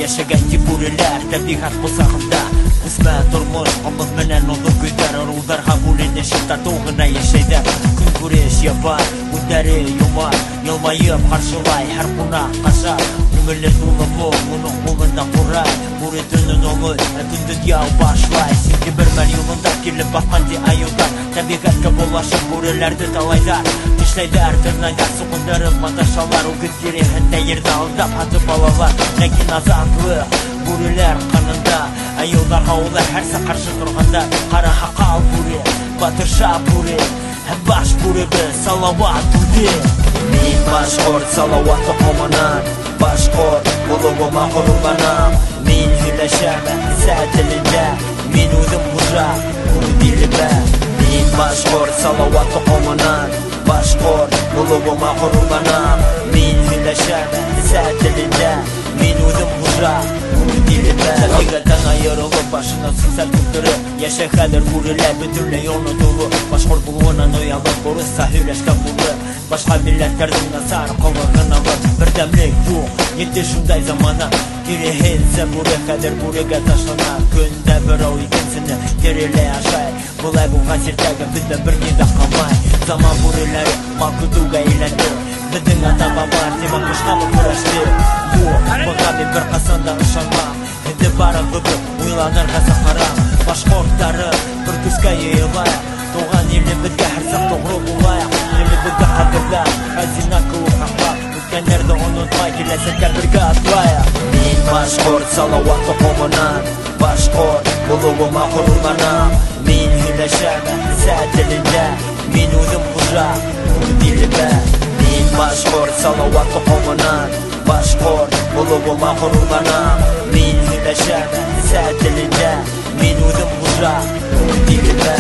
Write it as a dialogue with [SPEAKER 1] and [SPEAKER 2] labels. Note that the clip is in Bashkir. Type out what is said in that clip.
[SPEAKER 1] Йәшәгән тип бүреләр тәбиғәт ҡосағында. Күсмә тормош, ҡымыҙ менән оҙон көйҙәр. Ырыуҙарға бүленешеп, татыу ғына йәшәйҙәр. Көнкүреш ябай, үҙҙәре йомарт. Йылмайып ҡаршылай һәр ҡунаҡ ҡаша. Күңеле тулы моң, уның ҡулында ҡурай. Бүре төнөн олой, ә көндөҙ яу башлай. Сөнки бер мәл юлында килеп баҫҡан ти айыуҙар. Тәбиғәткә булашып, бүреләрҙе талайҙар. Тешләйҙәр, тырнайҙар, суҡындырып маташалар. Үгеҙ тиреһендә ерҙе алдап һатып алалар. Ләкин азатлыҡ бүреләр ҡанында. Айыуҙарға улар һәр саҡ ҡаршы торғандар. Ҡара һаҡал бүре, Батырша бүре һәм баш бүребеҙ Салауат үҙе. Мин башҡорт, Салауат тоҡомонан. Башҡорт булыуыма ғорурланам. Мин һөйләшәм әхсә телендә. Мин үҙем хужа үҙ илемә. Мин башҡорт, Салауат тоҡомонан. Башҡорт булыуыма ғорурланам. Мин һөйләшәм әхсә телендә. Мин үҙем хужа үҙ илемә. Тәбиғәттән айырылып, башына сәсәр тултырып йәшәй хәҙер бүреләр, бөтөнләй онотолоп. Башҡорт булыуынан оялып, урыҫса һөйләшкән булып, башҡа милләттәрҙең насар ҡылығын алып. Берҙәмлек юҡ, етте шундай замана. Киреһенсә, бүре хәҙер бүрегә ташлана. Көндә берәү икенсене тереләй ашай. Былай булғас, иртәгә беҙҙә бер ни ҙә ҡалмай. Заман бүреләре мал көтөүгә әйләнде. Беҙҙең ата-бабалар тимәк бушҡамы көрәште? Юҡ, быға мин бер ҡасан да ышанмам. Инде барығыҙҙы уйланырға саҡырам. Башҡорттары, бер көскә йыйылайыҡ. Тыуған илебеҙгә һәр саҡ тоғро булайыҡ. Телебеҙҙе ҡәҙерләп, хазина кеүек һаҡлап, үткәндәрҙе онотмай, киләсәккә бергә атлайыҡ. Мин башҡорт, Салауат тоҡомонан. Башҡорт булыуыма ғорурланам. Мин һөйләшәм әхсә телендә. Мин үҙем хужа үҙ илемә. Мин башҡорт, Салауат тоҡомонан. Башҡорт булыуыма ғорурланам. Мин һөйләшәм әхсә телендә. Мин үҙем хужа үҙ илемә.